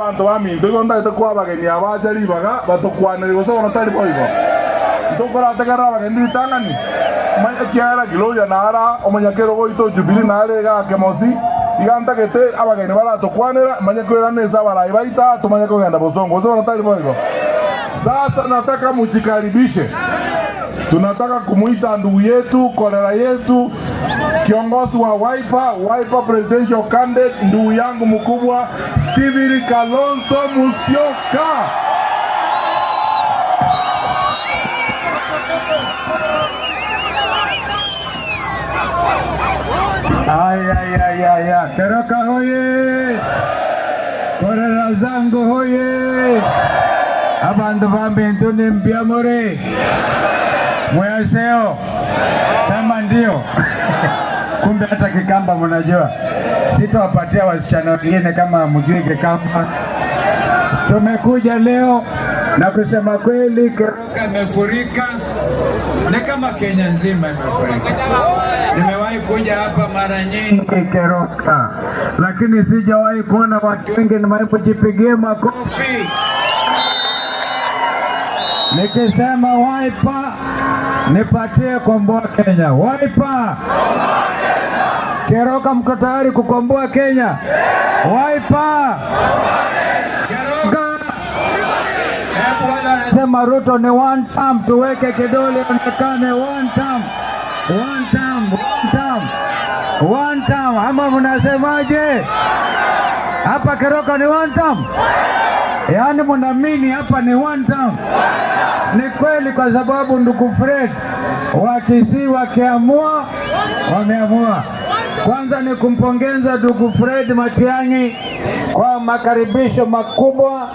Abanto baminto, igo ntagete koa abageni abache ribaga batokwanere, gose bono tari boigo? Ntokorategerere abageni ritang'ani? Manya ekiagera Gloria nare aa, omonyakerogo oito o Jubilee nare igaa Kemosi, iga ntagete abageni baratokwanera, manye koirana ase abarai baito aa, tomanye kogenda bosongo, gose bono tari boigo? Sasa nataka mujikaribishe. Tunataka kumuita ndugu yetu, kolera yetu, kiongozi wa Wiper, Wiper presidential candidate, ndugu yangu mkubwa Stephen Kalonzo Musyoka. Ayayayaya, Keroka hoye! Korera zangu hoye! Abandu baminto ni mbiamore mweyaseo sema ndio. Kumbe hata Kikamba mnajua. Sitawapatia wasichana wengine kama mjui Kikamba. Tumekuja leo na kusema kweli, Keroka imefurika, ni kama Kenya nzima imefurika. Nimewahi kuja hapa mara nyingi Keroka, lakini sijawahi kuona watu wengi. Nimewahi kujipigia makofi nikisema Wiper, nipatie komboa Kenya. Wiper, Keroka, mko tayari kukomboa Kenya? Wiper, Keroka. Hebu wale wanasema Ruto ni one term, tuweke kidole onekane one term, one term, one term, one term, ama mnasemaje? Hapa Keroka ni one term? Yaani mnaamini hapa ni one term? Ni kweli, kwa sababu ndugu Fred wa Kisii wakiamua, wameamua. Kwanza ni kumpongeza ndugu Fred Matiang'i kwa makaribisho makubwa.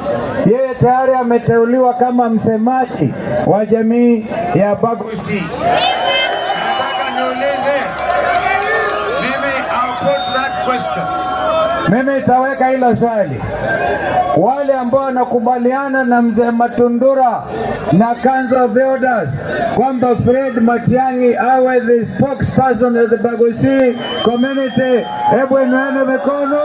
Yeye tayari ameteuliwa kama msemaji wa jamii ya Bagusi. Nataka niulize mimi, I'll put that question. Mimi nitaweka hilo swali. Wale ambao wanakubaliana na mzee Matundura na Council of Elders kwamba Fred Matiang'i awe the spokesperson of the Bagusi community, hebu inueni mikono.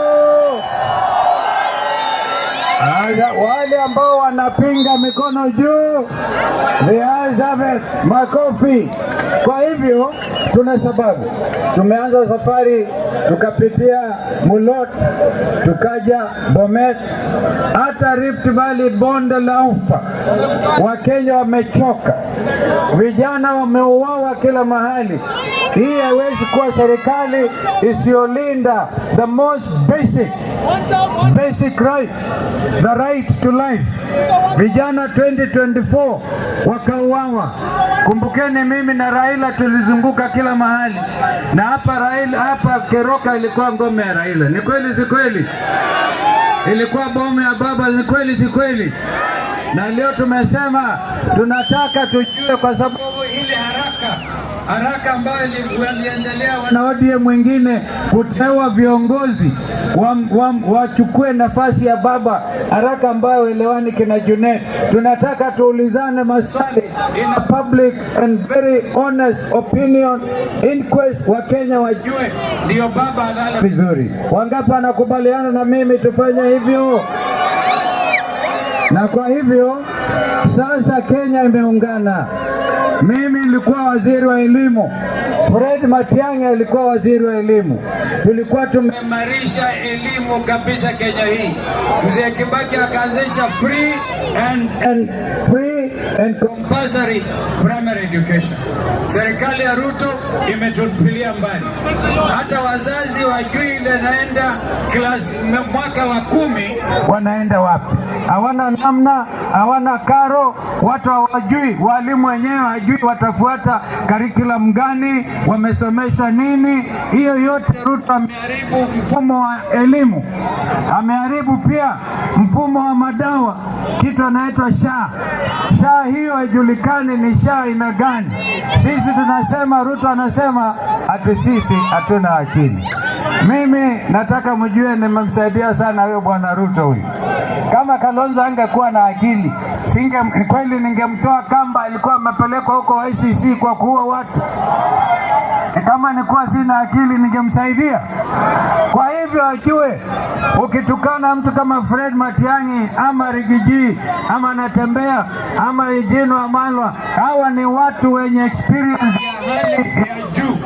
Haya, wale ambao wanapinga mikono juu, the ayes have it, makofi. Kwa hivyo tuna sababu, tumeanza safari tukapitia Mulot, tukaja Bomet, hata Rift Valley, bonde la Ufa. Wakenya wamechoka, vijana wameuawa kila mahali. Hii haiwezi kuwa serikali isiyolinda the most basic right, the right to life. Vijana 2024 wakauawa. Kumbukeni, mimi na Raila tulizunguka kila mahali, na hapa Raila, hapa Keroka ilikuwa ngome ya Raila. Ni kweli si kweli? Ilikuwa bomu ya baba, ni kweli si kweli? Na leo tumesema tunataka tujue, kwa sababu ile haraka haraka ambayo waliendelea wana ODM mwingine kuteua viongozi wachukue nafasi ya baba, haraka ambayo elewani kina Junet. Tunataka tuulizane maswali in a public and very honest opinion inquest, Wakenya wajue ndio baba alale vizuri. Wangapi wanakubaliana na mimi tufanye hivyo? Na kwa hivyo sasa Kenya imeungana. Mimi nilikuwa waziri wa elimu, Fred Matiang'i alikuwa waziri wa elimu. Tulikuwa tumeimarisha elimu kabisa Kenya hii. Mzee Kibaki akaanzisha free and compulsory primary education. Serikali ya Ruto imetupilia mbali, hata wazazi wajui ile naenda class mwaka wa 10 wanaenda wapi, hawana namna, hawana karo, watu hawajui, walimu wenyewe hawajui watafuata curriculum gani, wamesomesha nini. Hiyo yote Ruto ameharibu mfumo wa elimu, ameharibu pia mfumo wa madawa, kitu anaitwa SHA. SHA hiyo haijulikani ni SHA aina gani. Sisi tunasema, Ruto anasema ati sisi hatuna akili. Mimi nataka mjue nimemsaidia sana huyo bwana Ruto huyu. Kama Kalonzo angekuwa na akili, singe kweli ningemtoa kamba, alikuwa amepelekwa huko ICC kwa kuua watu. Kama nikuwa sina akili ningemsaidia. Kwa hivyo ajue, ukitukana mtu kama Fred Matiang'i ama Riggy G ama Natembeya ama Eugene Wamalwa, hawa ni watu wenye experience ya hali ya juu.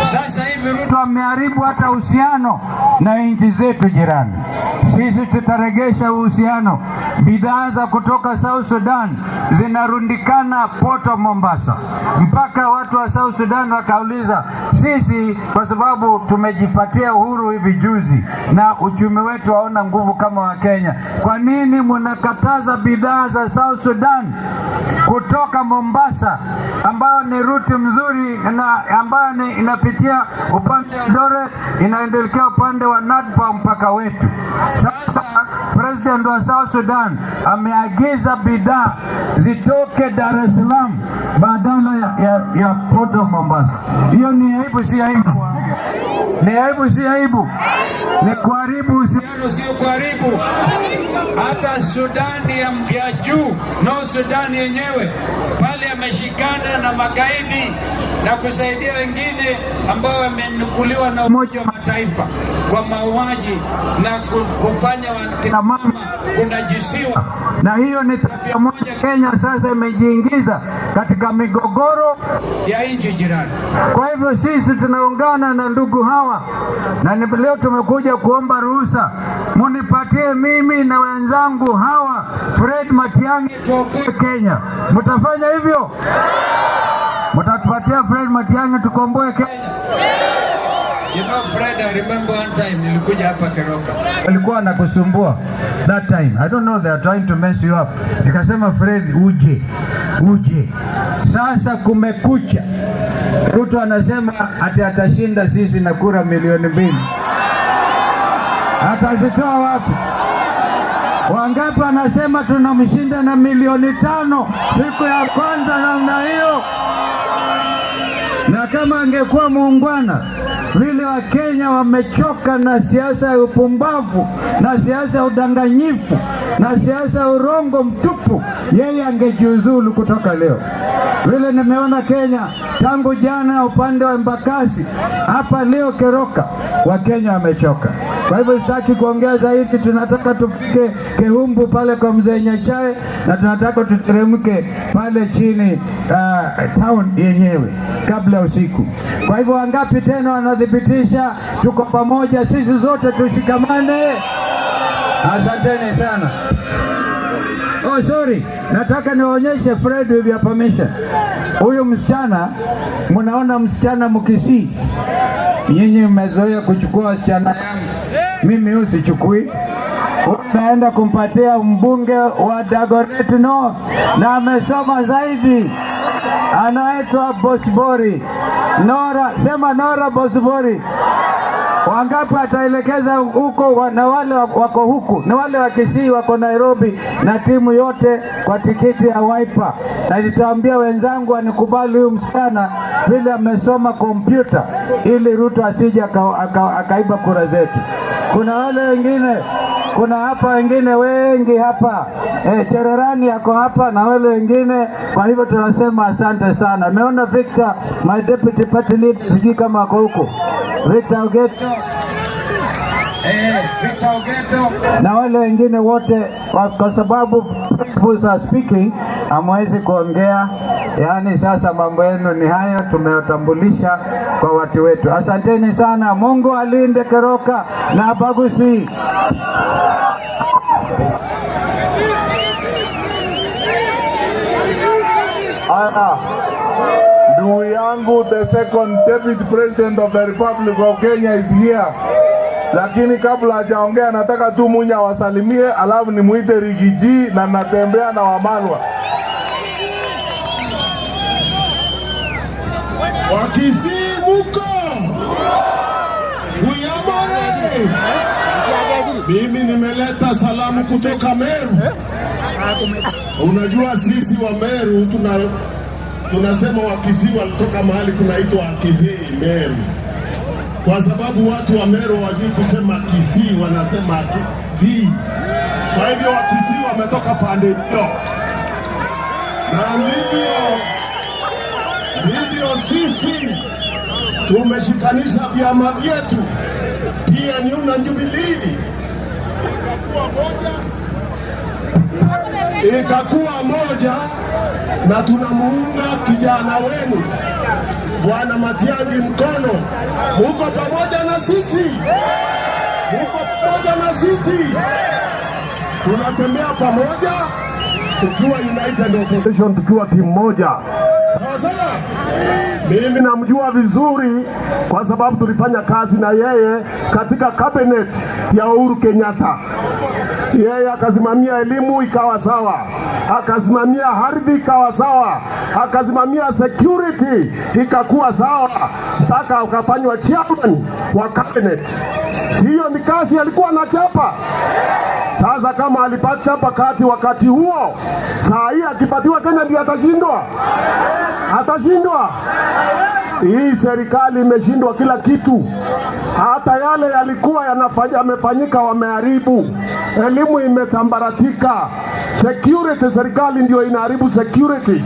Sasa hivi Ruto ameharibu hata uhusiano na nchi zetu jirani. Sisi tutaregesha uhusiano. Bidhaa za kutoka South Sudan zinarundikana Port of Mombasa, mpaka watu wa South Sudan wakauliza sisi, kwa sababu tumejipatia uhuru hivi juzi na uchumi wetu hauna nguvu kama wa Kenya, kwa nini mnakataza bidhaa za South Sudan kutoka Mombasa ambayo ni route mzuri na ambayo ni inapitia upande wa Eldoret, inaendelea upande wa Nadpa mpaka wetu. Sasa president wa South Sudan ameagiza bidhaa zitoke Dar es Salaam badala ya Port of Mombasa. Hiyo ni aibu, si aibu? Ni aibu, si aibu? Ni kuharibu uhusiano, sio kuharibu. Hata Sudani ya juu, no, Sudani yenyewe pale ameshikana na magaidi na kusaidia wengine ambao wamenukuliwa na Umoja wa Mataifa kwa mauaji na kufanya wakina mama kunajisiwa, na hiyo ni tabia moja. Kenya sasa imejiingiza katika migogoro ya nchi jirani. Kwa hivyo sisi tunaungana na ndugu hawa, na leo tumekuja kuomba ruhusa, munipatie mimi na wenzangu hawa Fred Matiang'i tuokoe Kenya. Mtafanya hivyo? Mtatupatia Fred Matiang'i tukomboe Kenya? You know, Fred, I remember one time nilikuja hapa Keroka. Walikuwa wanakusumbua that time. I don't know, they are trying to mess you up. Nikasema, "Fred, uje uje." Sasa kumekucha. Ruto anasema ati atashinda sisi na kura 2 milioni. Atazitoa wapi? Wangapi anasema tunamshinda na 5 milioni siku ya kwanza namna hiyo? Na kama angekuwa muungwana vile, Wakenya wamechoka na siasa ya upumbavu na siasa ya udanganyifu na siasa ya urongo mtupu, yeye angejiuzulu kutoka leo. Vile nimeona Kenya tangu jana upande wa Embakasi hapa leo Keroka, Wakenya wamechoka. Kwa hivyo sitaki kuongea zaidi, tunataka tufike Kehumbu pale kwa mzee Nyachae na tunataka tuteremke pale chini town yenyewe kabla usiku. Kwa hivyo wangapi tena wanathibitisha tuko pamoja, sisi zote tushikamane? Asanteni sana. Oh, sorry, nataka niwaonyeshe Fred with your permission. Huyu msichana, mnaona msichana Mkisii, nyinyi mmezoea kuchukua wasichana yangu, mimi huyu sichukui. Huyu naenda kumpatia mbunge wa Dagoretti North na amesoma zaidi, anaitwa Bosibori Nora. Sema Nora Bosibori. Wangapi ataelekeza huko, na wale wako huku na wale wa Kisii wako Nairobi na timu yote kwa tikiti ya Wiper, na nitaambia wenzangu wanikubali huyu msichana vile amesoma kompyuta, ili Ruto asije akaiba kura zetu. Kuna wale wengine, kuna hapa wengine wengi hapa Chererani yako hapa na wale wengine. Kwa hivyo tunasema asante sana. Nimeona Victor, my deputy party leader, sijui kama ako huko, Victor Ogeto. Victor Ogeto na wale wengine wote, kwa sababu principals are speaking, hamwezi kuongea. Yaani sasa mambo yenu ni hayo, tumewatambulisha kwa watu wetu. Asanteni sana. Mungu alinde Keroka na Abagusii. Haya, ndugu yangu, the second deputy president of the Republic of Kenya is here. Lakini kabla hajaongea nataka tu Munya wasalimie, alafu nimuite Riggy G na Natembeya na Wamalwa. Wakisii muko Buyamore, mimi nimeleta salamu kutoka Meru. Unajua sisi wa Meru tunasema Wakisii walitoka mahali kunaitwa Kivii Meru, kwa sababu watu wa Meru hawajui kusema Kisii, wanasema Kivii. Kwa hivyo Wakisii wametoka pande hiyo, na ndivyo sisi Tumeshikanisha vyama vyetu PNU na Jubilee ikakuwa moja, na tunamuunga kijana wenu Bwana Matiang'i mkono. Muko pamoja na sisi, muko pamoja na sisi, tunatembea pamoja tukiwa United Opposition, tukiwa timu moja. Sawa sawa. Mimi namjua vizuri kwa sababu tulifanya kazi na yeye katika cabinet ya Uhuru Kenyatta. Yeye akasimamia elimu ikawa sawa, akasimamia ardhi ikawa sawa, akasimamia security ikakuwa sawa, mpaka akafanywa chairman wa cabinet. Hiyo ni kazi alikuwa anachapa. Sasa kama alipachapa kati wakati huo, saa hii akipatiwa Kenya ndio atashindwa? Atashindwa? Hii serikali imeshindwa kila kitu, hata yale yalikuwa yamefanyika wameharibu. Elimu imesambaratika, security, serikali ndio inaharibu security.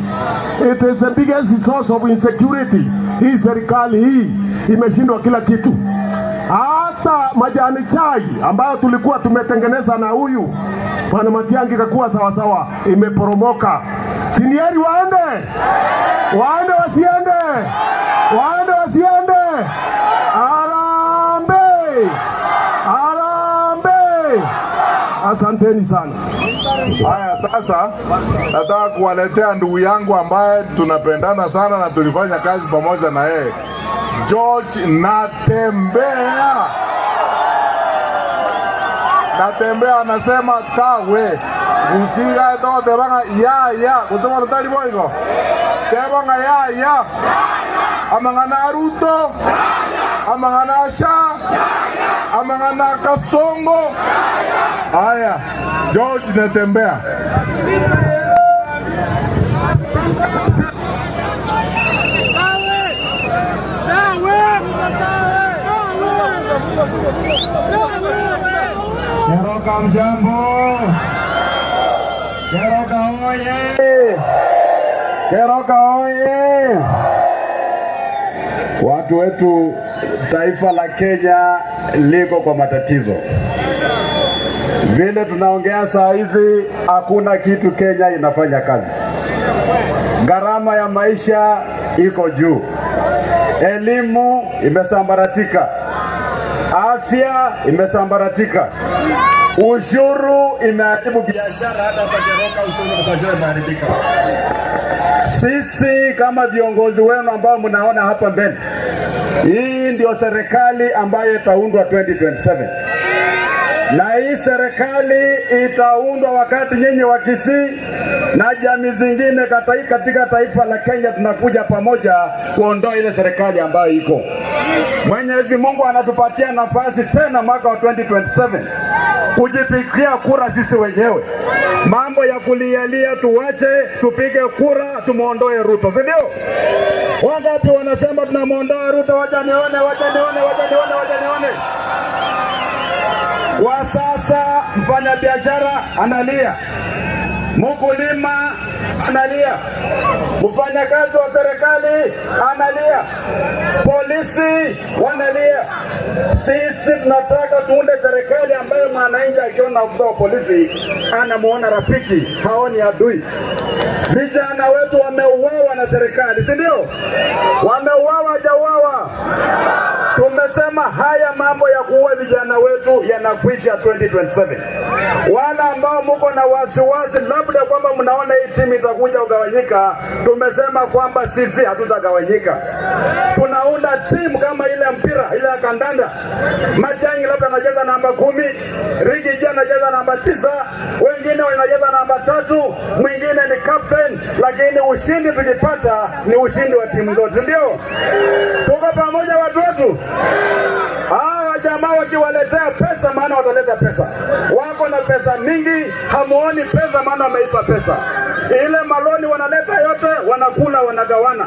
It is the biggest source of insecurity. Hii serikali hii imeshindwa kila kitu, hata majani chai ambayo tulikuwa tumetengeneza na huyu Bwana Matiang'i ikakuwa sawasawa, imeporomoka. Si ni heri waende, waende wasiende, waende wasiende? Harambee, harambee! Asanteni sana. Haya, sasa nataka kuwaletea ndugu yangu ambaye tunapendana sana na tulifanya kazi pamoja na yeye, George Natembea. Natembea anasema tawe gusiga tote banga ya ya kusema rutari boigo tebanga ya ya amangana Ruto amangana Sha amangana Kasongo. Haya, George Natembea. Keroka mjambo, Keroka oye! Keroka oye! Watu wetu, taifa la Kenya liko kwa matatizo. Vile tunaongea saa hizi, hakuna kitu Kenya inafanya kazi. Gharama ya maisha iko juu, elimu imesambaratika, afya imesambaratika, ushuru imeharibu biashara. Hata hapa Keroka ushuru biashara imeharibika. Sisi kama viongozi wenu ambao mnaona hapa mbele, hii ndio serikali ambayo itaundwa 2027 na hii serikali itaundwa wakati nyinyi wa Kisii na jamii zingine katika taifa la Kenya tunakuja pamoja kuondoa ile serikali ambayo iko. Mwenyezi Mungu anatupatia nafasi tena mwaka wa 2027 kujipigia kura sisi wenyewe. Mambo ya kulialia tuwache, tupige kura tumuondoe Ruto, si ndio? Wangapi wanasema tunamuondoa Ruto? Wacha nione, wacha nione, wacha nione, wacha nione. Kwa sasa mfanyabiashara analia, mkulima analia, mfanyakazi wa serikali analia, polisi wanalia. Sisi tunataka tuunde serikali ambayo mwananchi akiona afisa wa polisi anamuona rafiki, haoni adui. Vijana wetu wameuawa na serikali, si ndio? Wameuawa, hajauawa? Tumesema haya mambo ya kuua vijana wetu yanakwisha 2027. Wala ambao muko na wasiwasi labda kwamba mnaona hii timu itakuja kugawanyika, tumesema kwamba sisi hatutagawanyika. Tunaunda timu kama ile ya mpira ile ya kandanda. Matiang'i labda anacheza namba 10, Riggy G anacheza namba 9, wengine wanacheza namba 3, mwingine ni captain, lakini ushindi tukipata ni ushindi wa timu zote, ndio? Tuko pamoja watu wetu. Hawa jamaa wakiwaletea pesa, maana wataleta pesa, wako na pesa mingi, hamuoni pesa, maana wameipa pesa. Ile maloni wanaleta yote, wanakula, wanagawana.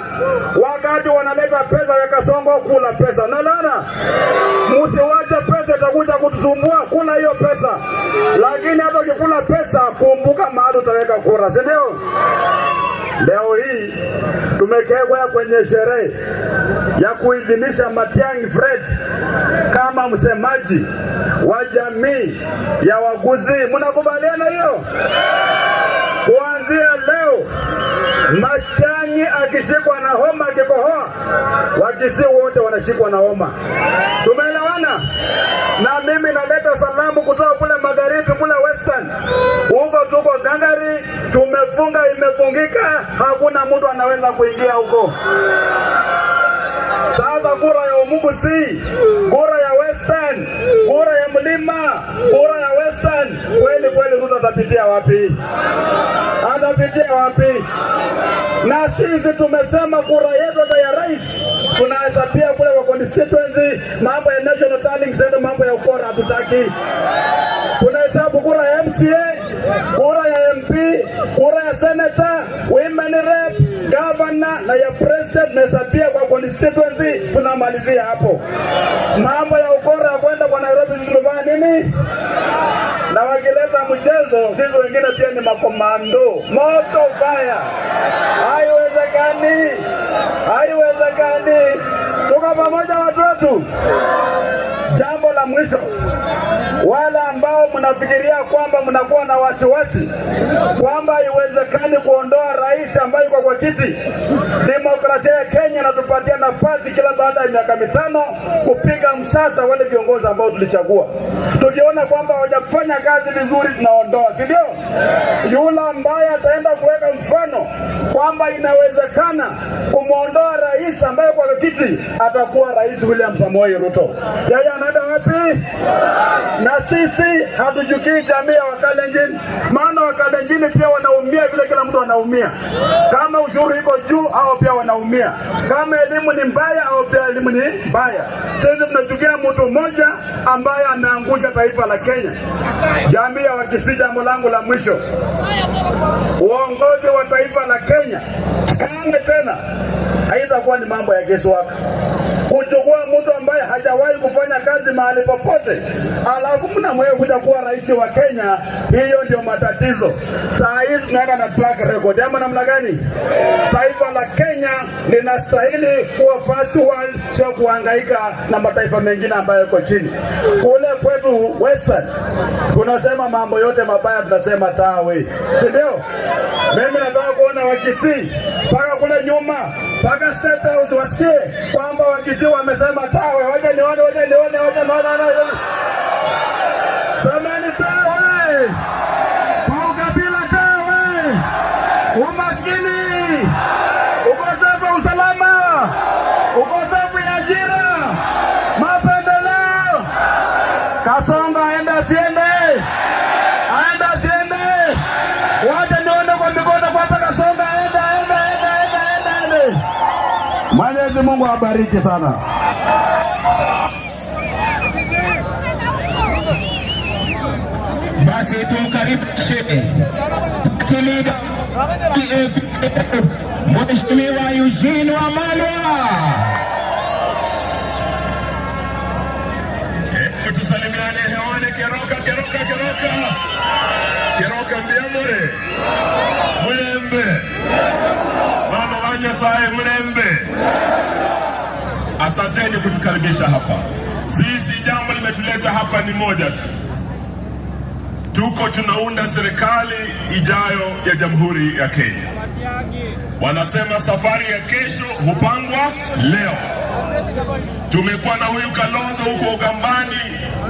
Wakati wanaleta pesa ya Kasongo, kula pesa. Na lana, msiwache pesa itakuja kutusumbua, kula hiyo pesa. Lakini hata ukikula pesa, kumbuka mahali utaweka kura, si ndio? Leo hii tumekekwa kwenye sherehe ya kuidhinisha Matiang'i Fred kama msemaji wa jamii ya Wagusii. Mnakubaliana hiyo? Kuanzia leo Matiang'i akishikwa na homa, akikohoa, Wakisii wote wanashikwa na homa. Tumeelewana? Na mimi naleta salamu kutoka kule magharibi, kule Western, huko tuko gangari, tumefunga, imefungika, hakuna mtu anaweza kuingia huko. Sasa kura ya Omugusii, kura ya Western, kura ya mlima, kura ya Western, kweli kweli Ruto atapitia wapi? Atapitia wapi? Na sisi tumesema kura yetu hata ya rais tunahesabia kule kwa constituency. Mambo ya national tallying center, mambo ya ukora hatutaki. Tunahesabu kura ya MCA, kura ya MP, kura ya senator, women rep, governor na ya president, tunahesabia kwa constituency, tunamalizia hapo. Mambo ya ukora ya kwenda kwa Nairobi, sisi tumefanya nini? Na wakileta mchezo, sisi wengine pia ni makomando, moto fire. Haiwezekani, haiwezekani. Tuko pamoja watu wetu. Jambo la mwisho, wale ambao mnafikiria kwamba mnakuwa na wasiwasi kwamba haiwezekani kuondoa rais ambaye yuko kwa kiti, demokrasia ya Kenya inatupatia nafasi kila baada ya miaka 5 kupiga msasa wale viongozi ambao tulichagua. Tukiona kwamba hawajafanya kazi vizuri, tunaondoa, si ndio? Yule ambaye ataenda kuweka mfano kwamba inawezekana kumwondoa rais ambaye kwa kiti atakuwa Rais William Samoei Ruto. Yeye anaenda wapi? Na sisi hatujukii jamii ya Wakalenjin, maana Wakalenjin pia wanaumia vile kila mtu anaumia. Kama ushuru iko juu, hao pia wanaumia. Kama elimu ni mbaya, hao pia elimu ni mbaya. Sisi tunachukia mtu mmoja ambaye ameangusha taifa la Kenya. Jamii ya Wakisii, jambo langu la mwisho, uongozi wa taifa la Kenya kamwe tena haitakuwa ni mambo ya guesswork. Kuchukua mtu ambaye hajawahi kufanya kazi mahali popote, alafu mnamweka kuja kuwa rais wa Kenya, hiyo ndio matatizo. Saa hii tunaenda na track record ama namna gani? Taifa la Kenya linastahili kuwa first world, sio kuhangaika na mataifa mengine ambayo yako chini. Kule kwetu Western tunasema mambo yote mabaya, tunasema tawe, si ndio? Mimi nataka kuona Wakisii mpaka kule nyuma mpaka State House wasikie kwamba Wakisii wamesema tawe. Wacha nione, wacha nione, wacha nione. Semeni tawe kwa ukabila, tawe, umaskini, ukosefu wa usalama, ukosefu ya ajira, mapendeleo. Kasongo aende asiende? Aende asiende? Wacha nione kwa mikono kwamba Kasongo aende, aende, aende, aende, aende, aende. Mwenyezi Mungu awabariki sana. Basi tumkaribishe party leader Mheshimiwa Eugene Wamalwa. Hebu tusalimiane hewani. Keroka, keroka, keroka, keroka, mbiamore mulembe, mama wa Nyasaye mulembe. Asanteni kutukaribisha hapa. Sisi jambo limetuleta hapa ni moja tu, tuko tunaunda serikali ijayo ya Jamhuri ya Kenya. Wanasema safari ya kesho hupangwa leo. Tumekuwa na huyu Kalonzo huko Ukambani,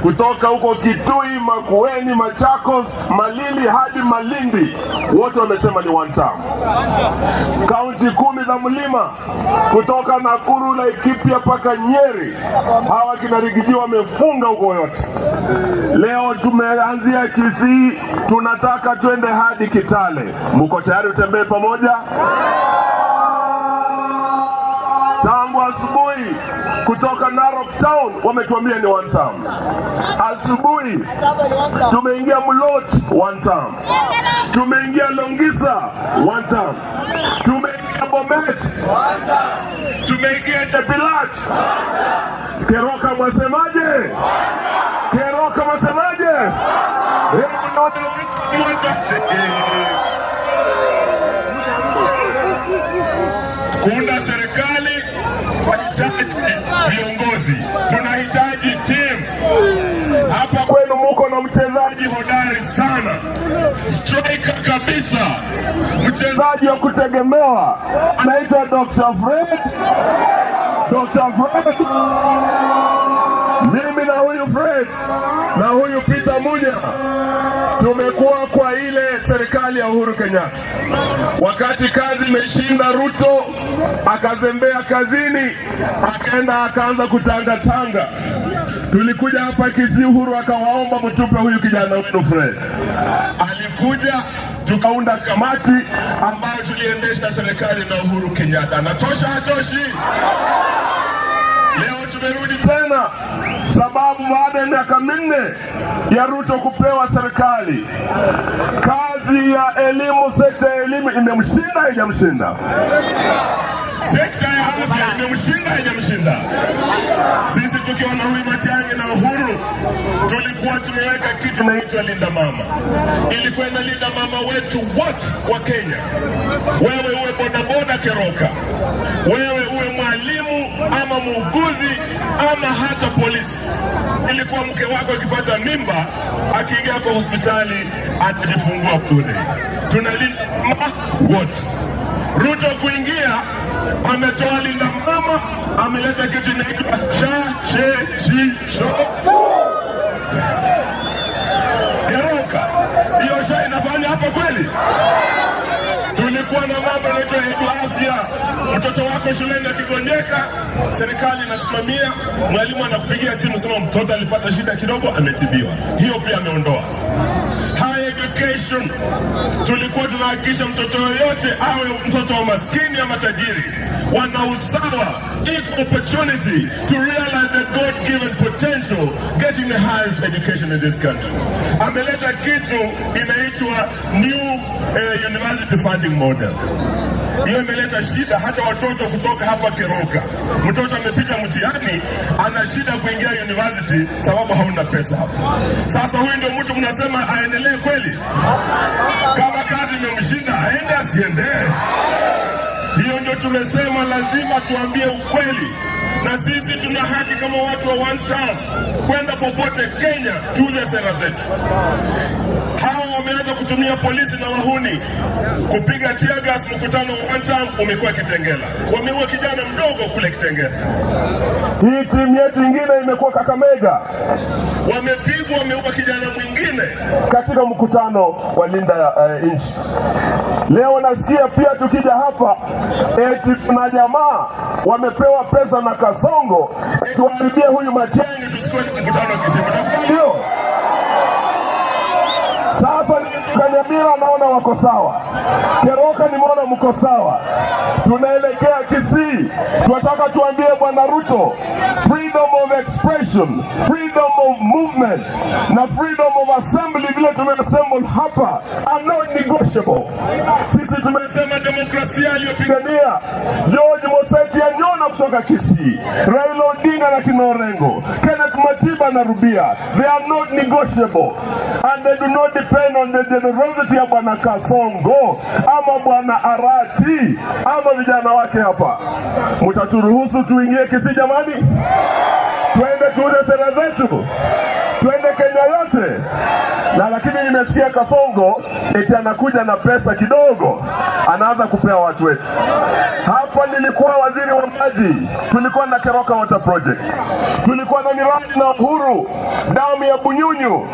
kutoka huko Kitui, Makueni, Machakos, Malili hadi Malindi, wote wamesema ni one term. Kaunti 10 za mlima kutoka Nakuru, Laikipia mpaka Nyeri, hawa kina Riggy G wamefunga huko yote. Leo tumeanzia Kisii, tunataka twende hadi Kitale. Mko tayari tutembee pamoja? Tangu asubuhi kutoka Narok Town wametuambia ni one term. Asubuhi tumeingia Mulot one term, tumeingia Longisa one term, tumeingia Bomet, tumeingia Chepilat. Keroka mwasemaje? Keroka mwasemaje? Hebu nione one term. Kuunda serikali tunahitaji viongozi, tunahitaji timu. Hapa kwenu muko na mchezaji hodari sana, striker kabisa, mchezaji wa kutegemewa, anaitwa Dr. Fred. Dr. Fred. Mimi na huyu Fred na huyu Peter Munya tumekuwa kwa ile serikali ya Uhuru Kenyatta. Wakati kazi imeshinda Ruto, akazembea kazini, akaenda akaanza kutangatanga. Tulikuja hapa Kisii, Uhuru akawaomba mtupe huyu kijana wenu Fred. Alikuja tukaunda kamati ambayo tuliendesha serikali na Uhuru Kenyatta. Anatosha, hatoshi? Leo tumerudi tena, sababu baada ya miaka 4 ya Ruto kupewa serikali, kazi ya elimu, sekta ya elimu imemshinda, haijamshinda? Sekta ya afya imemshinda, haijamshinda? Sisi tukiwa na huyu Matiang'i na Uhuru tulikuwa tumeweka kitu inaitwa Linda Mama. Ilikuwa inalinda mama wetu wote wa Kenya. Wewe uwe bodaboda Keroka, wewe uwe mwalimu ama muuguzi ama hata polisi, ilikuwa mke wako akipata mimba akiingia kwa hospitali atajifungua bure. Tunalinda mama wote. Ruto kuingia ametoa Linda Mama, ameleta kitu inaitwa sha she shi sho. Keroka, hiyo sha inafanya hapa kweli? Tulikuwa na mambo yanaitwa Edu Afya. Mtoto wako shuleni akigonjeka, serikali inasimamia, mwalimu anakupigia simu sema mtoto alipata shida kidogo, ametibiwa. Hiyo pia ameondoa. Higher education, tulikuwa tunahakikisha mtoto yoyote awe mtoto wa maskini ama tajiri, wana usawa, equal opportunity to realize their God-given potential, getting the highest education in this country. Ameleta kitu inaitwa new university funding model. Hiyo imeleta shida hata watoto kutoka hapa Keroka. Mtoto amepita mtihani, ana shida kuingia university sababu hauna pesa hapa. Sasa huyu ndio mtu mnasema aendelee kweli? Kama kazi imemshinda aende asiende? Hiyo ndio tumesema lazima tuambie ukweli, na sisi tuna haki kama watu wa one term kwenda popote Kenya tuuze sera zetu. Hawa wameanza kutumia polisi na wahuni kupiga tear gas. Mkutano wa one term umekuwa Kitengela, wameua kijana mdogo kule Kitengela. Hii timu yetu ingine imekuwa Kakamega, wamepigwa, wameua kijana mwingine katika mkutano wa Linda nchi. Leo nasikia pia tukija hapa eti kuna jamaa wamepewa pesa na Kasongo eti waharibie huyu Matiang'i tusikuwe na mkutano wa Kisii. Mtakubali hiyo? Sasa Kanyamira naona wako sawa, Keroka nimeona mko sawa, tunaelekea Kisii. Tunataka tuambie Bwana Ruto, freedom of expression, freedom of movement na freedom of assembly, vile tumeassemble hapa are not negotiable. Sisi tumesema demokrasia aliyopigania George Moseti Anyona kutoka Kisii, Raila Odinga na kina Orengo, Kenneth Matiba na Rubia, they are not negotiable and they do not depend on the generosity ya Bwana Kasongo ama Bwana Arati ama vijana wake hapa. Mtaturuhusu tuingie Kisii jamani? Twende tuuze sera zetu, twende Kenya yote. Na lakini nimesikia Kasongo eti anakuja na pesa kidogo, anaanza kupea watu wetu hapa. Nilikuwa waziri wa maji, tulikuwa na Keroka Water Project, tulikuwa na miradi na Uhuru, damu ya Bunyunyu,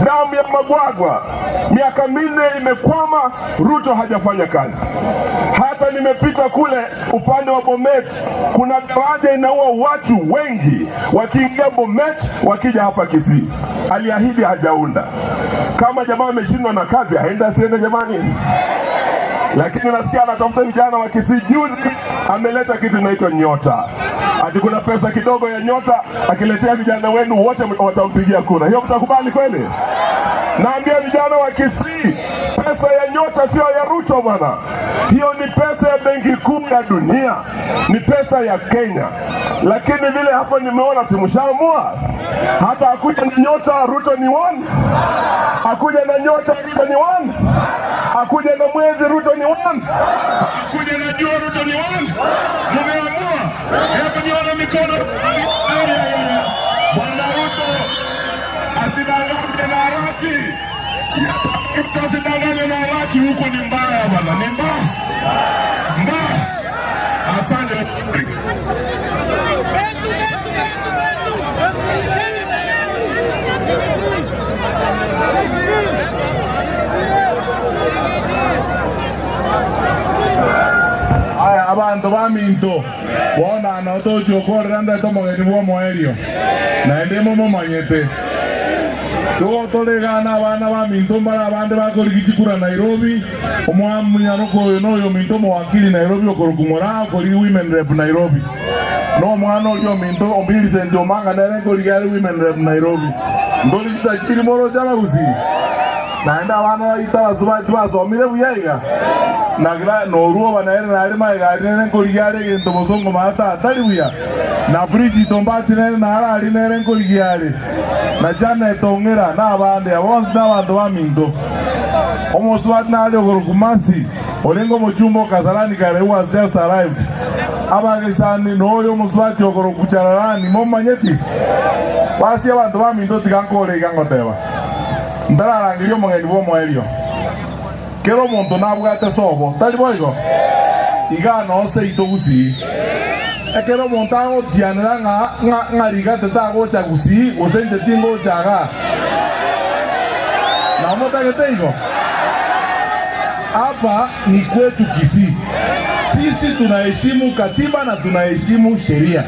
damu ya Magwagwa. Miaka 4 imekwama, Ruto hajafanya kazi. Hata nimepita kule upande wa Bomet, kuna daraja inaua watu wengi wakiingia Bomet, wakija hapa Kisii. Aliahidi hajaunda. Kama jamaa ameshindwa na kazi, aende asiende jamani? Lakini nasikia anatafuta vijana wa Kisii. Juzi ameleta kitu inaitwa Nyota, ati kuna pesa kidogo ya Nyota, akiletea vijana wenu wote watampigia kura. Hiyo mtakubali kweli? Naambia vijana wa Kisii, pesa ya nyota sio ya Ruto bwana, hiyo ni pesa ya Benki Kuu ya Dunia, ni pesa ya Kenya. Lakini vile hapa nimeona, si mshaamua, hata akuja na nyota Ruto ni one, akuja na nyota Ruto ni one, akuja na mwezi Ruto ni one, akuja na jua Ruto ni one. Mumeamua, hebu nione mikono. Bwana Ruto asidanganywe na Arati. Ruto asidanganywe na Arati, huko ni mbaya bwana, ni mbaya mbaya. Asante. Aya abanto baminto bona notochokorera ndete omogeni bwa omoerio naende momomanyete tugotoregana abana baminto mbara abande bakorigichikura Nairobi omwamunyanoko oyo noyo minto omowakili Nairobi okorukumora okorigi women rep Nairobi no mwana orio minto Millicent Omanga nere nkorigia are women rep Nairobi ndoricita moro chabagusi naende abana baita basubachi basomire buya iga nagira noruo banaere nare maegari nere nkorigia are egento bosongo maata atari buya na Bridget Ombati nere nara ari nere nkorigia are na Janet Ong'era na abande abo bonsi na abanto baminto omosubati nare okorukumasi orengo omochumba Kasarani kare who has just arrived abagesani noyo omusubati okorokuchararani momanyeti basi abanto baminto tigankore iga ngoteba ndararangiria omogeni bwa omoerio kero omonto nabwate sobo tari boigo iga nonse ito gusii ekero omonto agotianera ng'arigate tagocha gusii gose inche tingochaga namotagete igo. Hapa ni kwetu Kisii. Sisi tunaheshimu katiba na tunaheshimu sheria.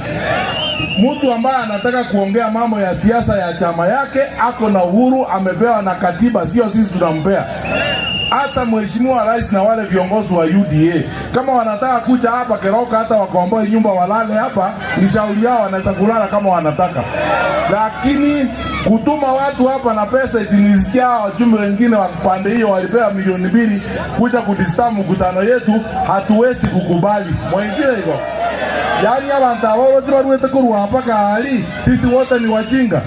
Mtu ambaye anataka kuongea mambo ya siasa ya chama yake ako na uhuru, amepewa na katiba, sio sisi tunampea. Hata mheshimiwa rais na wale viongozi wa UDA kama wanataka kuja hapa Keroka, hata wakomboe nyumba walale hapa, ni shauri yao, wanaweza kulala kama wanataka. Lakini kutuma watu hapa na pesa, itinisikia wajumbe wengine wa pande hiyo walipewa 2 milioni kuja kudisturb mkutano yetu, hatuwezi kukubali. Mwingine hivyo. Yaani abantu abo wote baruwete kurwa hapa kali, sisi wote ni wajinga.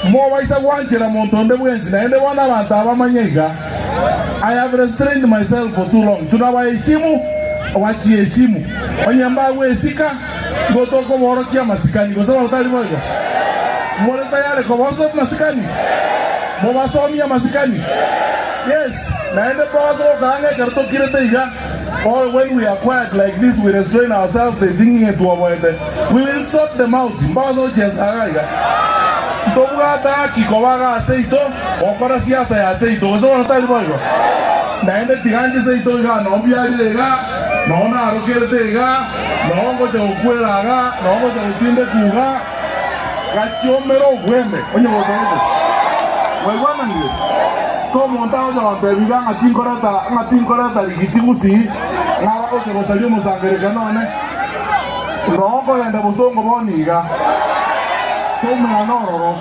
Mo waisa gwanchera muntu onde bwensi naende bona abantu abamanyeiga. I have restrained myself for too long. Tunawaheshimu, wachiheshimu. Onyamba wesika gotoko borokia masikani gose utari boigo. More tayari kobozo masikani. Mobasomia masikani. Yes, naende pozo kange karto kirete iga. Or when we are quiet like this, we restrain ourselves, they thinking it to avoid it. We will sort them out. Mbazo chesaraiga. Tobwata kikobaga aceito, okora siasa ya aceito. Gose utari boigo. Naende tiganje seito iga, no biarire iga, no narokerte iga, no ngocha gokwera iga, no ngocha gotinde kuga. Gachiomero gwembe, onye gotoete. Waigwananire. So montao ja bantebiga ng'atinkoreta rigiti gusii, ng'abagocha gosaria omosangererekano one. No nkogenda bosongo bono iga. Tumea nororo.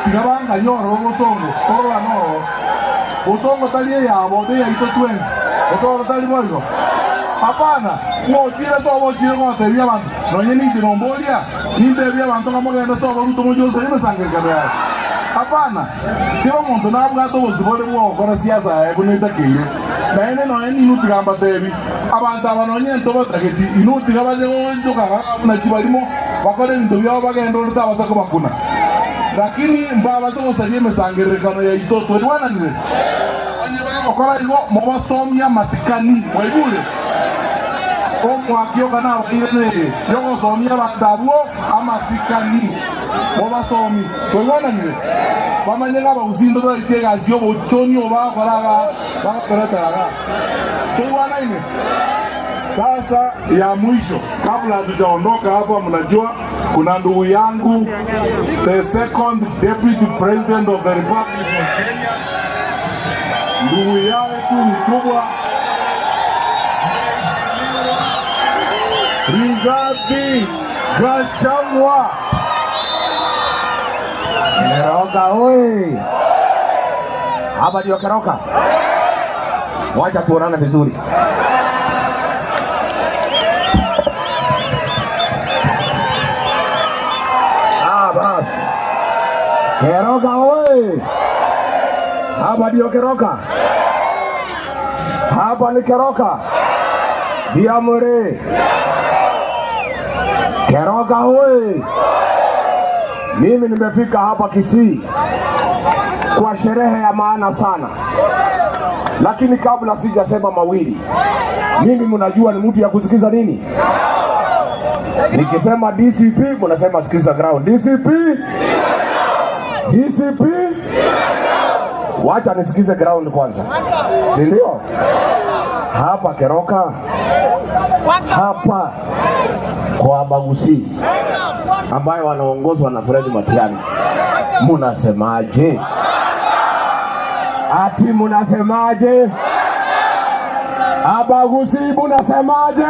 Tiga banganya ororo bosongo, torora nororo. Bosongo tari eyabo, te yaito twensi. Bosongo tari boigo. Hapana, ng'ochire sobo ochire ng'otebia abanto. Nonye ninche nomboria, nintebia abanto ng'a mogende sobo Ruto moche gosaria emesangererekano yaye. Hapana, kero omonto nabwate obosibore bwa gokora siasa yaye buna etakeire. Naende nonye ninu tiga mbatebi, abanto aba nonye ntobatageti, inu tiga bache gochokaga buna chibarimo, bakore ebinto biabo bagende ore tabasa kobakuna. Lakini mbabase gosaria emesangererekano yaito twerwananire. Onye bagokora igo mobasomia masikani, mwaigure. Omwakioka nabaire yogosomia abanto abwo amasikani mobasomi twerwananire. Bamanye ng'a abagusinto barite egasi obochoni obakoraga bakoreteraga twerwanaine. Sasa ya mwisho kabla hatujaondoka hapa, mnajua kuna ndugu yangu the second deputy president of the Republic of Kenya, ndugu yetu mkubwa Rigathi Gachagua. Keroka oi! Hapa ndio Keroka. Wacha tuonane vizuri. Ah, bas. Keroka oye! Hapa ndio Keroka. Hapa ni Keroka. Diamore. Keroka oye! Mimi nimefika hapa Kisii kwa sherehe ya maana sana, lakini kabla sijasema mawili, mimi mnajua ni mtu ya kusikiza nini? Nikisema DCP mnasema sikiza ground. DCP, DCP, wacha nisikize ground kwanza, si ndio? Hapa Keroka, hapa kwa Abagusii ambayo wanaongozwa na Fred Matiang'i, munasemaje? Ati munasemaje? Abagusii munasemaje?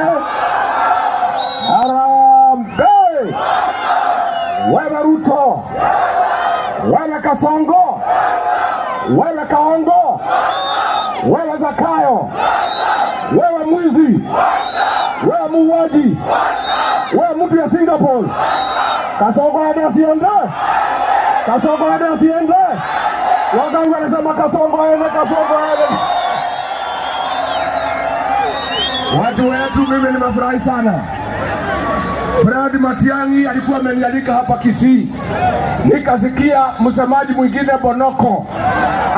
Harambee! Wewe Ruto, wewe Kasongo, wewe Kaongo, wewe Zakayo, wewe mwizi, wewe muuaji, wewe mtu ya Singapore. Kasongo aende asiende? Kasongo aende asiende? Waganga wanasema Kasongo aende, Kasongo aende. Watu wetu, mimi nimefurahi sana. Fred Matiang'i alikuwa amenialika hapa Kisii, nikasikia msemaji mwingine Bonoko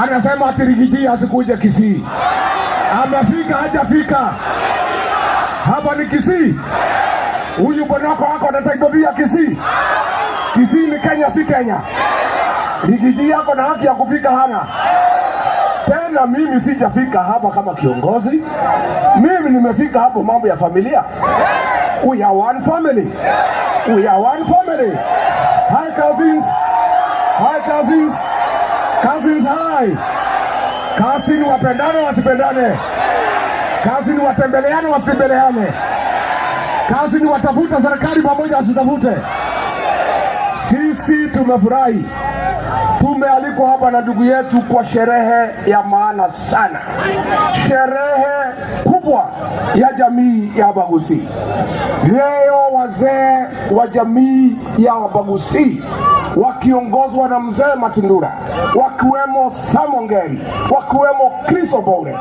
anasema ati Riggy G asikuje Kisii. Amefika hajafika? Hapa ni Kisii. Huyu Bonoko ako na title ya Kisii. Kisii ni Kenya, si Kenya. Riggy G ako na haki ya kufika, hana? Tena mimi sijafika hapa kama kiongozi, mimi nimefika hapo mambo ya familia. We are one family. We are one family. Hi cousins. Hi cousins. Cousins hi. Cousin wapendane wasipendane? Cousin watembeleane wasitembeleane? Cousin watafuta serikali pamoja wasitafute? Sisi tumefurahi, tumealikwa hapa na ndugu yetu kwa sherehe ya maana sana, sherehe kubwa ya jamii ya Abagusii. Leo wazee wa jamii ya Abagusii wakiongozwa na mzee Matundura, wakiwemo Samongeri, wakiwemo Chris Obore,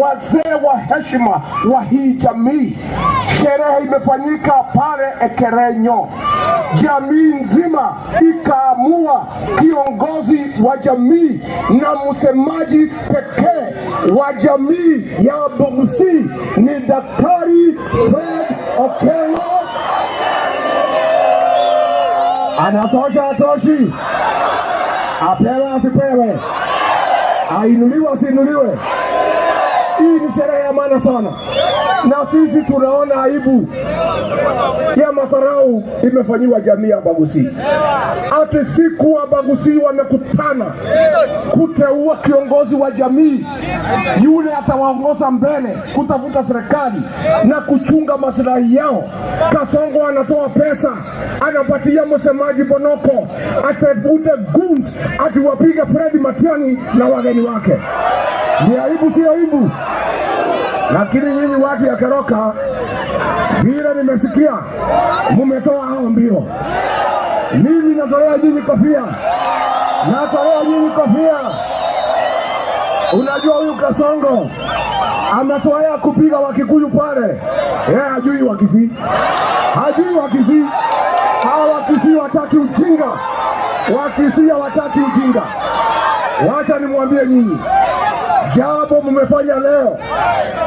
wazee wa heshima wa hii jamii. Sherehe imefanyika pale Ekerenyo, jamii nzima ikaamua kiongozi wa jamii na msemaji pekee wa jamii ya Abagusii ni Daktari Fred Okengo. Anatosha, atoshi? Apewe asipewe? Ainuliwe asiinuliwe? Hii ni sherehe ya maana sana, na sisi tunaona aibu ya madharau imefanyiwa jamii ya Abagusii. Ati siku Abagusii wamekutana kuteua kiongozi wa jamii yule atawaongoza mbele kutafuta serikali na kuchunga maslahi yao. Kasongo anatoa pesa, anapatia msemaji Bonoko atafute goons akiwapiga Fred Matiang'i na wageni wake. Ni aibu, si aibu? Lakini nyinyi watu ya Keroka, vile nimesikia mumetoa hao mbio, mimi natolea nyinyi kofia, natolea nyinyi kofia. Unajua huyu Kasongo amezoea kupiga Wakikuyu pale, yeye hajui Wakisii, hajui Wakisii. Hawa Wakisii wataki ujinga, Wakisii hawataki ujinga. Wacha nimwambie nyinyi, jambo mmefanya leo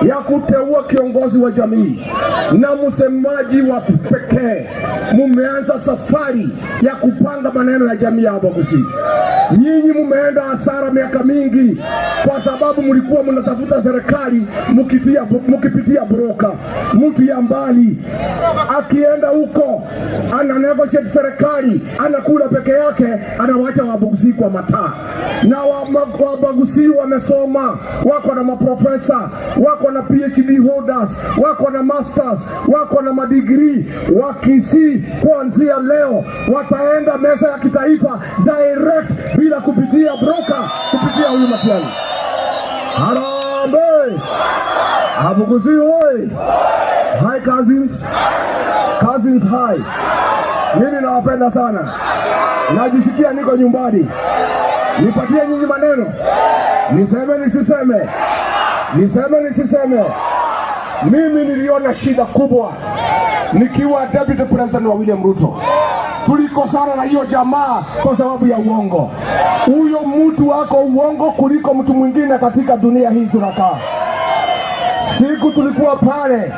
ya kuteua kiongozi wa jamii na msemaji wa pekee, mumeanza safari ya kupanga maneno ya jamii ya Abagusii. Nyinyi mumeenda hasara miaka mingi kwa sababu mlikuwa mnatafuta serikali mukipitia broker, mtu ya mbali akienda huko ana negotiate serikali, anakula peke yake, anawacha Wabagusii kwa mataa. Na Wabagusii wamesoma, wako na maprofesa, wako na PhD holders, wako na masters, wako na madigrii. Wakisii kuanzia leo wataenda meza ya kitaifa direct bila kupitia broker, kupitia huyu Matiang'i. Harambee! Abugusii hoi! Hi cousins. Cousins hi. Mimi nawapenda sana. Najisikia niko nyumbani. Nipatie nyinyi maneno. Niseme nisiseme? Niseme nisiseme? Mimi niliona shida kubwa nikiwa deputy president wa William Ruto. Tulikosana na hiyo jamaa kwa sababu ya uongo. Huyo mtu wako uongo kuliko mtu mwingine katika dunia hii tunakaa. Siku tulikuwa pale,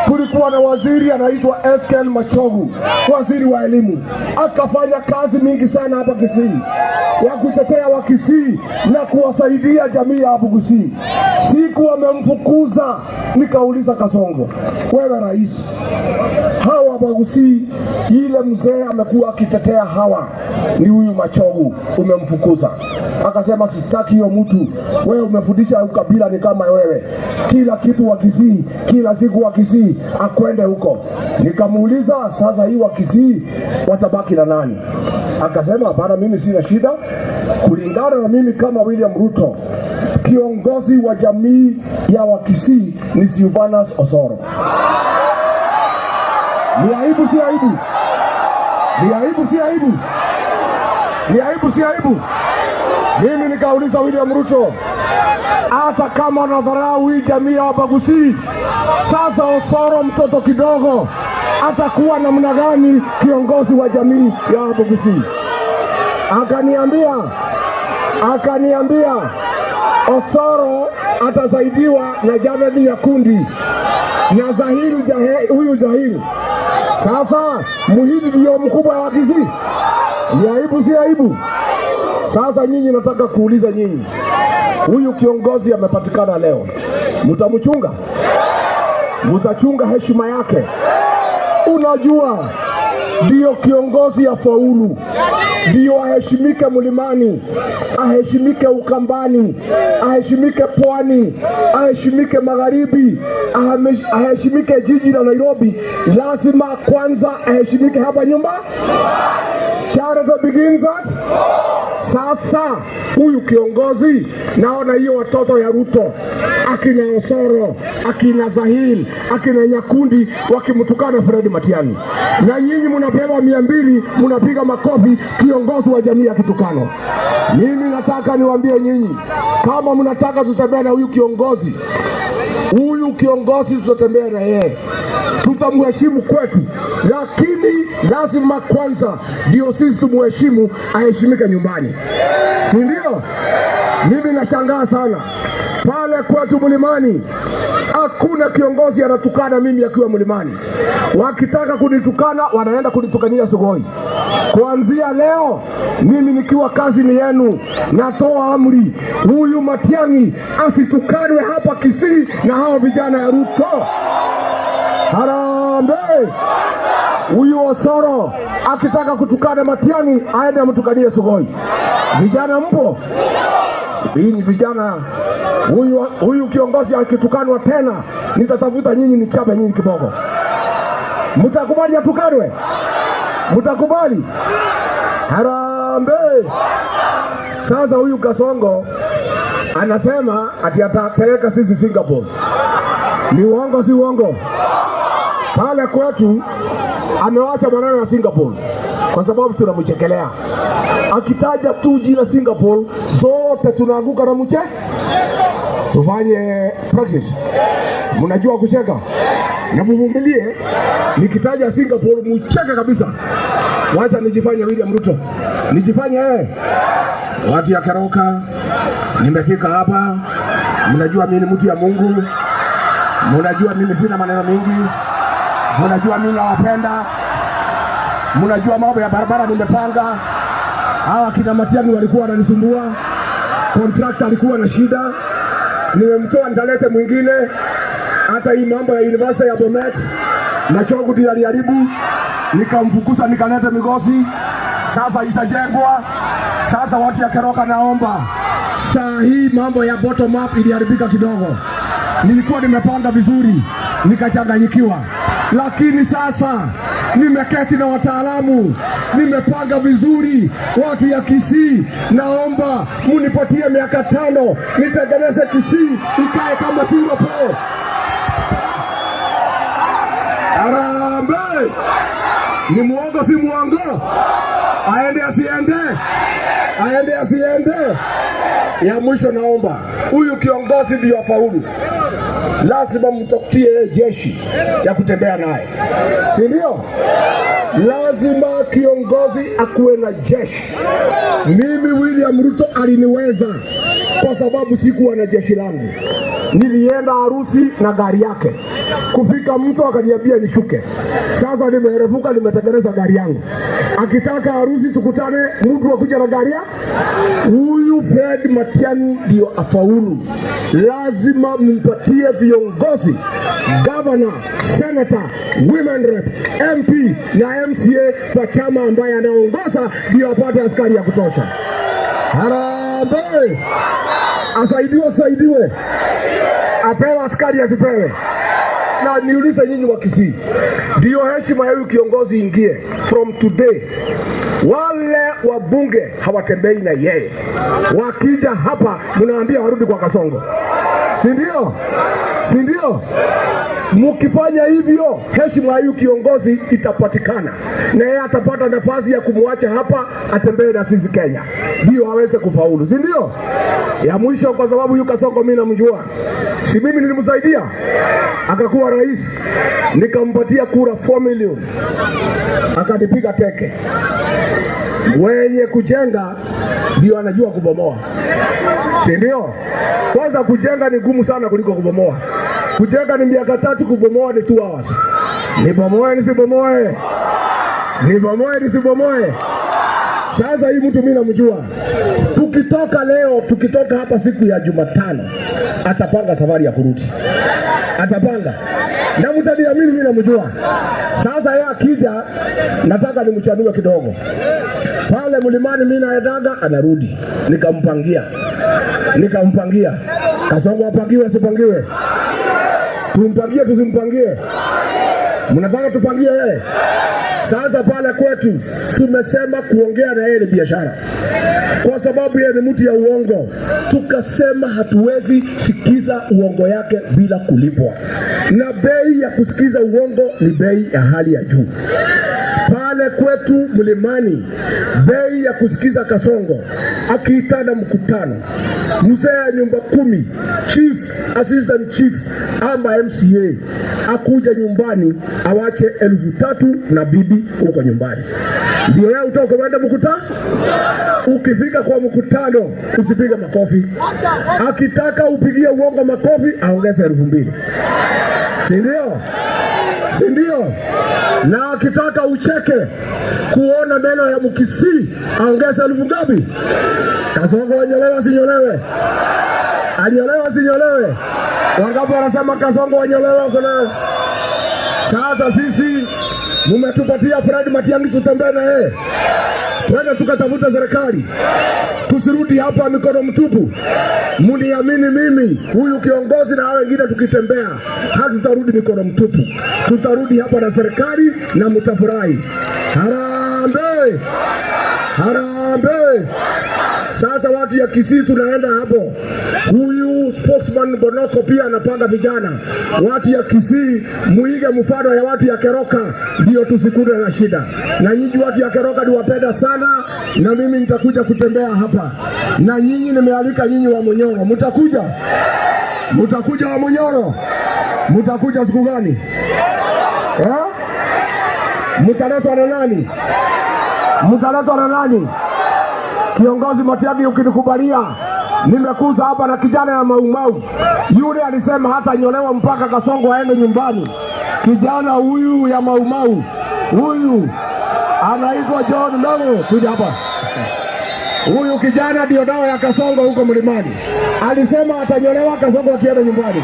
tulikuwa na waziri anaitwa Esken Machogu, waziri wa elimu, akafanya kazi mingi sana hapa Kisii ya kutetea Wakisii na kuwasaidia jamii ya Abugusii. Siku amemfukuza, nikauliza Kasongo, wewe rais, hawa Abagusii, ile mzee amekuwa akitetea hawa ni huyu Machogu, umemfukuza. Akasema sitaki hiyo mtu, wewe umefundisha ukabila ni kama wewe, kila kitu Wakisii, kila siku Wakisii, akwende huko. Nikamuuliza sasa, hii Wakisii watabaki na nani? Akasema hapana, mimi sina shida, kulingana na mimi kama William Ruto, kiongozi wa jamii ya Wakisii ni Silvanus Osoro. Ni aibu, si aibu? Ni aibu, si aibu? Ni aibu, si aibu? Mimi nikauliza William Ruto, hata kama nadharau hii jamii ya Wabagusii, sasa Osoro mtoto kidogo atakuwa namna gani kiongozi wa jamii ya Wabagusii? Akaniambia Osoro atasaidiwa na Javed Nyakundi na Zahiri Jahe, huyu Zahiri. Sasa Muhindi ndio mkubwa wa Kisii. Ni aibu, si aibu? Sasa nyinyi, nataka kuuliza nyinyi, huyu kiongozi amepatikana leo, mtamchunga? Mtachunga heshima yake? Unajua, ndiyo kiongozi afaulu, ndiyo aheshimike mlimani, aheshimike Ukambani, aheshimike Pwani, aheshimike Magharibi, aheshimike jiji la Nairobi. Lazima kwanza aheshimike hapa nyumba. Charity begins at. Sasa huyu kiongozi, naona hiyo watoto ya Ruto akina Osoro, akina Zahil, akina Nyakundi wakimtukana Fred Matiang'i, na nyinyi mnapewa 200, mnapiga makofi kiongozi wa jamii akitukana. Mimi nataka niwaambie nyinyi, kama mnataka tutembee na huyu kiongozi, huyu kiongozi tutatembea na yeye, tutamheshimu kwetu, lakini lazima kwanza ndio sisi tumuheshimu, aheshimike nyumbani, si ndio? Mimi nashangaa sana pale kwetu mlimani, hakuna kiongozi anatukana mimi akiwa mlimani. Wakitaka kunitukana wanaenda kunitukania Sugoi. Kuanzia leo mimi nikiwa kazi ni yenu, natoa amri, huyu Matiang'i asitukanwe hapa Kisii na hao vijana ya Ruto. Harambee! Huyu Osoro akitaka kutukana Matiang'i aende amtukanie Sugoi. Vijana mpo? Hii vijana, huyu kiongozi akitukanwa tena, nitatafuta nyinyi nichape nyinyi kidogo. Mtakubali atukanwe? Mtakubali? Harambee! Sasa huyu Kasongo anasema ati atapeleka sisi Singapore. Ni uongo, si uongo? Pale kwetu amewacha maneno ya Singapore kwa sababu tunamchekelea. Akitaja tu jina Singapore, zote tunaanguka na mche. Tufanye practice. Mnajua kucheka na muvumilie. Nikitaja Singapore mucheke kabisa. Wacha nijifanye William Ruto, nijifanye yeye. Watu ya Keroka, nimefika hapa. Mnajua mimi ni mtu ya Mungu, mnajua mimi sina maneno mingi, mnajua mimi nawapenda, mnajua mambo ya barabara nimepanga. Hawa kina Matiang'i walikuwa wananisumbua, contractor alikuwa na shida, nimemtoa nitalete mwingine. Hata hii mambo ya university ya Bomet Machogu ndiye aliharibu, nikamfukuza nikalete Migosi, sasa itajengwa. Sasa watu ya Keroka, naomba saa hii mambo ya bottom up iliharibika kidogo. Nilikuwa nimepanga vizuri nikachanganyikiwa, lakini sasa nimeketi na wataalamu, Nimepanga vizuri, watu ya Kisii, naomba munipatie miaka 5 nitengeneze Kisii ikae kama Singapore. Harambee! Ni muongo si muongo? Aende asiende? Aende asiende? Ya mwisho, naomba huyu kiongozi ndio afaulu, lazima mtafutie yeye jeshi ya kutembea naye, si ndio? Lazima kiongozi akuwe na jeshi. Mimi William Ruto aliniweza kwa sababu sikuwa na jeshi langu. Nilienda harusi na gari yake, kufika mtu akaniambia nishuke. Sasa nimeerevuka, nimetengeneza gari yangu. Akitaka harusi tukutane, mtu akuja na gari ya huyu Fred Matiang'i ndio afaulu. Lazima mpatie viongozi, governor, senator, women rep, MP na MCA kwa chama ambaye anaongoza, ndio apate askari ya kutosha. Harambee! Asaidiwe, asaidiwe, apewe askari, asipewe? Na niulize nyinyi wa Kisii, ndio heshima ya huyu kiongozi ingie from today. Wale wabunge hawatembei na yeye, wakija hapa mnaambia warudi kwa Kasongo, si ndio? Si ndio? Mkifanya hivyo, heshima ya huyu kiongozi itapatikana na yeye atapata nafasi ya kumwacha hapa atembee na sisi Kenya, ndio aweze kufaulu, si ndio? Ya mwisho, kwa sababu huyu Kasongo mimi namjua, si mimi nilimsaidia akakuwa rais, nikampatia kura 4 million, akanipiga teke. Wenye kujenga ndio anajua kubomoa, si ndio? Kwanza kujenga ni gumu sana kuliko kubomoa. Kujenga ni miaka 3, kubomoa ni 2 hours. Nibomoe nisibomoe? Nibomoe nisibomoe? Sasa hii mtu mimi namjua, tukitoka leo, tukitoka hapa siku ya Jumatano, atapanga safari ya kurudi, atapanga na mtaniamini, mimi namjua. Sasa yeye akija, nataka nimchanue kidogo pale mlimani, mimi naendaga, anarudi, nikampangia, nikampangia. Kasongo apangiwe asipangiwe? Tumpangie tusimpangie? Mnataka tupangie yeye? Sasa pale kwetu tumesema kuongea na yeye ni biashara, kwa sababu yeye ni mtu ya uongo. Tukasema hatuwezi sikiza uongo yake bila kulipwa, na bei ya kusikiza uongo ni bei ya hali ya juu. Pale kwetu mlimani, bei ya kusikiza Kasongo akiitana mkutano, mzee ya nyumba kumi, chief, assistant chief ama MCA akuja nyumbani awache 3,000 na bibi huko nyumbani, ndio yeye utoke uende mkutano. Ukifika kwa mkutano usipige makofi, akitaka upigie uongo makofi aongeze 2,000, si ndio? Si ndio? Na akitaka ucheke kuona meno ya Mkisii aongeze elfu ngapi? Kasongo anyolewe asinyolewe? Anyolewe asinyolewe? Wangapi wanasema Kasongo anyolewe asinyolewe? Sasa sisi mumetupatia Fred Matiang'i tutembee na yeye, twende tukatafuta serikali, tusirudi hapa mikono mtupu. Muniamini mimi, huyu kiongozi na hao wengine tukitembea, hatutarudi mikono mtupu, tutarudi hapa na serikali na mtafurahi. Harambee! Harambee! Sasa watu ya Kisii tunaenda hapo. Huyu spokesman Bonoko pia anapanga vijana. Watu ya Kisii muige mfano ya watu ya Keroka, ndio tusikune na shida. Na nyinyi watu ya Keroka niwapenda sana, na mimi nitakuja kutembea hapa na nyinyi. Nimealika nyinyi wa Munyoro, mtakuja? Mtakuja wa Munyoro? Mtakuja siku gani? Eh? Mtaletwa na nani? Mtaletwa na nani? Kiongozi Matiang'i, ukinikubalia, nimekuza hapa na kijana ya Maumau yule alisema hata nyolewa mpaka Kasongo aende nyumbani. Kijana huyu ya Maumau huyu anaitwa John Mburu, kuja hapa. Huyu kijana ndio dawa ya Kasongo huko mlimani, alisema atanyolewa Kasongo akienda nyumbani.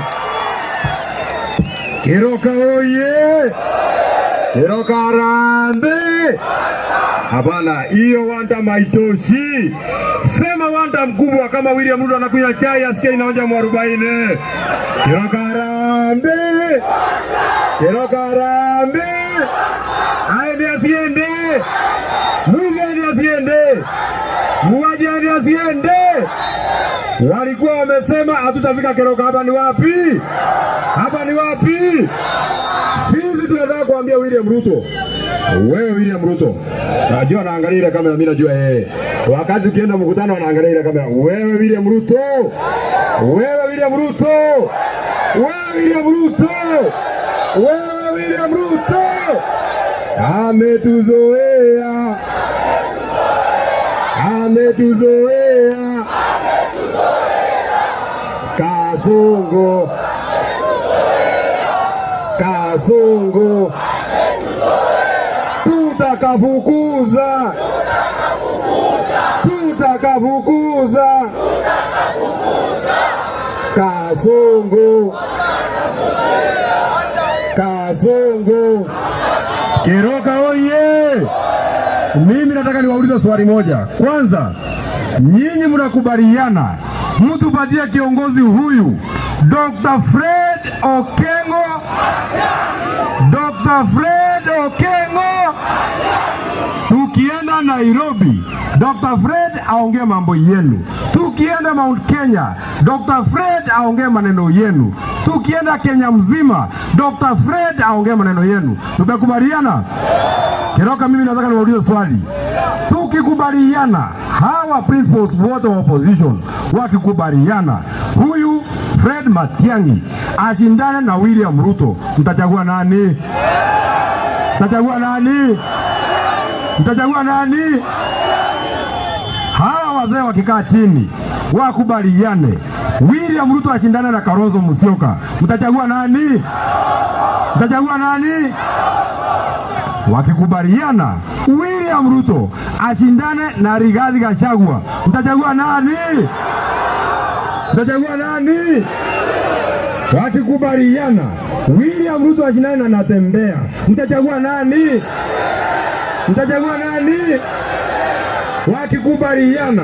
Keroka oye! Keroka harambee! Hapana, hiyo wantam haitoshi. Sema wantam mkubwa kama William Ruto anakunywa chai asikie inaonja mwarobaini. Keroka harambee! Keroka harambee! Aende asiende? Mwizi aende asiende? Muuaji aende asiende? Walikuwa wamesema hatutafika Keroka. Hapa ni wapi? Hapa ni wapi? Sisi tunataka kuambia William Ruto, wewe William Ruto, najua naangalia ile kamera, mimi najua yeye. Wakati ukienda mkutano anaangalia ile kamera. Wewe William Ruto, wewe William Ruto, wewe William Ruto, wewe William Ruto, ametuzoea, ametuzoea. Kasongo, Kasongo, tutakafukuza, tutakafukuza. Kasongo, Kasongo. Keroka oye! Mimi nataka niwaulize swali moja. Kwanza, nyinyi mnakubaliana mtupatie kiongozi huyu Dr. Fred Okengo, Dr. Fred Okengo? Tukienda Nairobi, Dr. Fred aongee mambo yenu. Tukienda Mount Kenya, Dr. Fred aongee maneno yenu. Tukienda Kenya mzima, Dr. Fred aongee maneno yenu. Tumekubaliana? Keroka, mimi nataka niwaulize swali. Tukikubaliana hawa principals wote wa opposition wakikubaliana, huyu Fred Matiang'i ashindane na William Ruto, mtachagua nani? Mtachagua nani? Mtachagua nani? Hawa wazee wakikaa chini wakubaliane, William Ruto ashindane na Kalonzo Musyoka, mtachagua nani? Mtachagua nani? Wakikubaliana William Ruto ashindane na Rigathi Gachagua, mtachagua nani? Mtachagua nani? Wakikubaliana William Ruto ashindane na Natembeya, mtachagua nani? Mtachagua nani? Wakikubaliana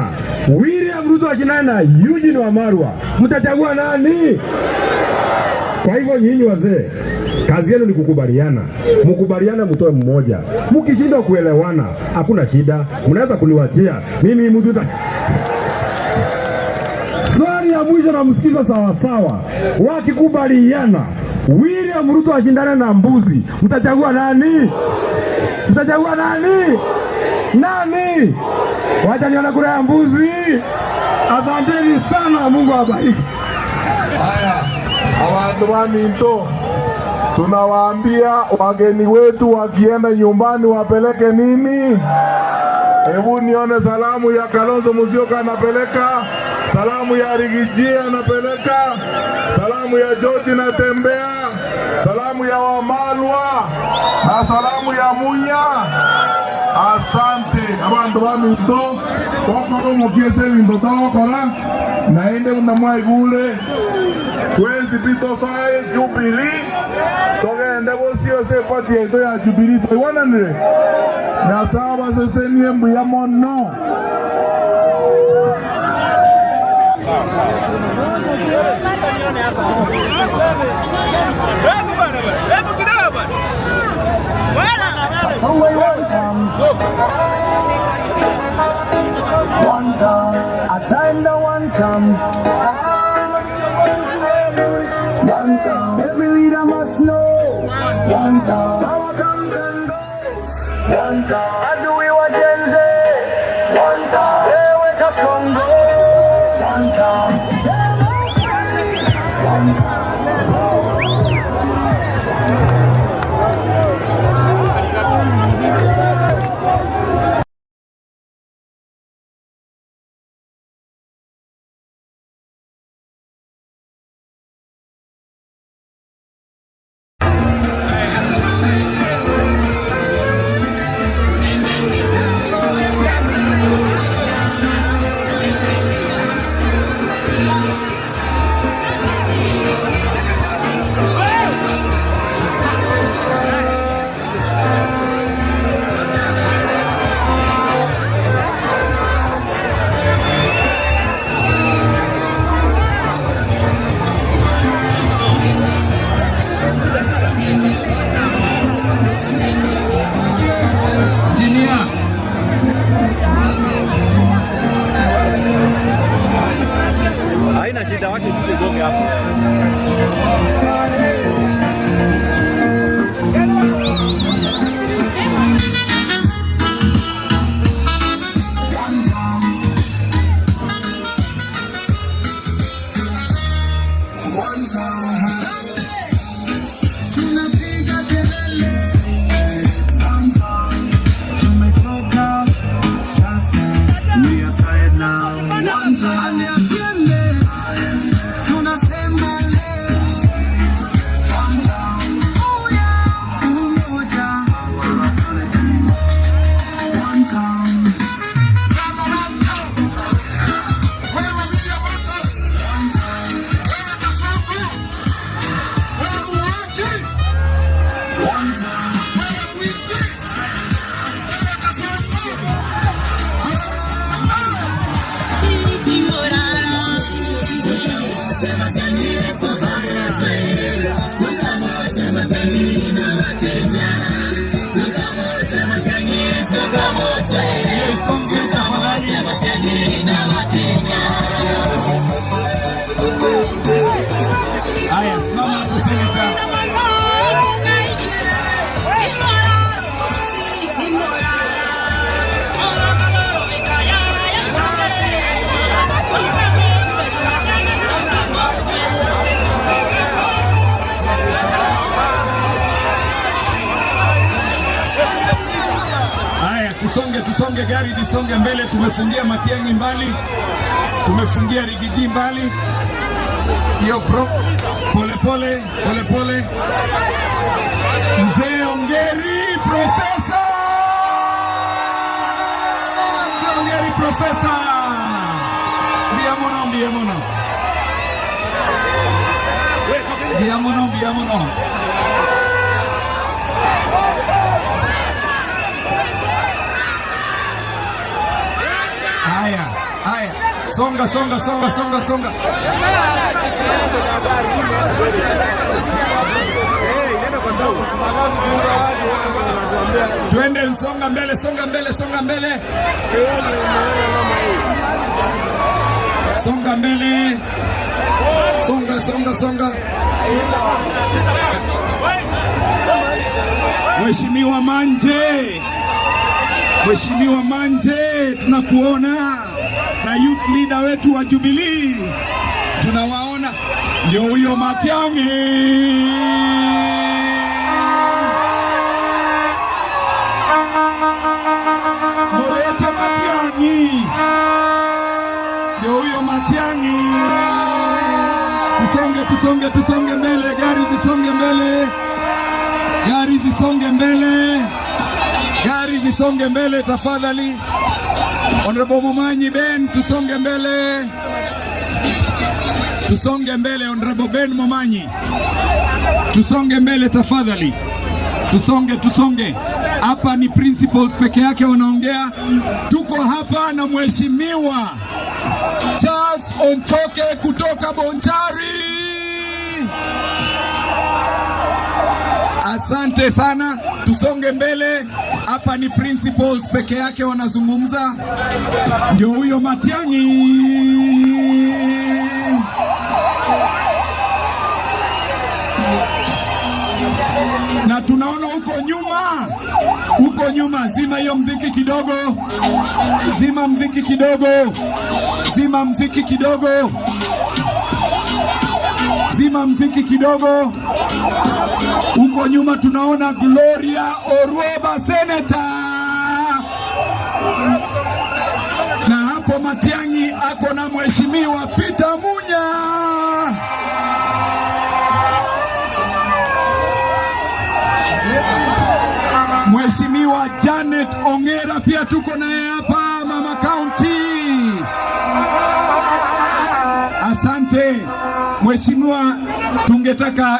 William Ruto ashindane na Eugene Wamalwa, mtachagua nani? Kwa hivyo nyinyi wazee, kazi yenu ni kukubaliana. Mkubaliana mtoe mmoja. Mkishindwa kuelewana, hakuna shida, mnaweza kuniwachia mimi mtu. Swali ya mwisho namsikiza sawa sawa. Wakikubaliana William Ruto ashindane na mbuzi, mtachagua nani? Mtachagua nani? Nani? Wacha nione kura ya mbuzi. Asanteni sana, Mungu awabariki. Haya, abantu ba Minto, tunawaambia wageni wetu wakienda nyumbani wapeleke nini? Hebu nione salamu ya Kalonzo Musyoka anapeleka, salamu ya Riggy G anapeleka, salamu ya George Natembeya, salamu ya Wamalwa na salamu ya Munya. Asante abantu ba Minto, tokoro mukiese binto togokora naende buna mwaigure twensi pi tosoe Jubilee, togende gosio ase epati yaito ya Jubilee, toigwananire. Nyasaye abasesenie mbuya mono. One time, a time the one time. One time, every leader must know. One time, power comes and goes. One time, adui wajenze. One time, ewe Kasongo. One time. One time. Wacha ikuje igonge hapo. Tunapiga kelele, tumechoka sasa, we are tired now. One time, tunasema leo, umoja, one time. Wewe William Ruto, wewe Kasongo, wewe muuaji, wewe mwizi, wewe Kasongo. Haya, simama hapo seneta. Haya, tusonge, tusonge, gari lisonge mbele. Tumefungia Matiang'i mbali, tumefungia Riggy G mbali. Hiyo pro pole pole pole pole. Mzee Ongeri Profesa, Mzee Ongeri Profesa, mbuya mono, mbuya mono, mbuya mono, mbuya mono. Haya, haya, songa, songa, songa, songa, songa. Twende, songa mbele, songa mbele, songa mbele, songa mbele, songa, songa, songa. Mheshimiwa Manje, Mheshimiwa Manje, tunakuona na youth leader wetu wa Jubilee, tunawaona. Ndio huyo Matiang'i. Murete Matiang'i, ndio huyo Matiang'i. Tusonge, tusonge, tusonge mbele, gari zisonge mbele, gari zisonge mbele, gari zisonge mbele tafadhali. Honorable Momanyi Ben, tusonge mbele, tusonge mbele. Honorable Ben Momanyi, tusonge mbele tafadhali, tusonge, tusonge. Hapa ni principals peke yake wanaongea. Tuko hapa na Mheshimiwa Charles Onchoke kutoka Bonchari. Asante sana, tusonge mbele. Hapa ni principals peke yake wanazungumza. Ndio huyo Matiang'i. Na tunaona huko nyuma, huko nyuma, zima hiyo mziki kidogo, zima mziki kidogo, zima mziki kidogo, zima mziki kidogo. Huko nyuma tunaona Gloria Orwoba senator, na hapo Matiang'i ako na Mheshimiwa Peter Munya. Mheshimiwa Janet Ongera pia tuko naye hapa, Mama County. Asante Mheshimiwa, tungetaka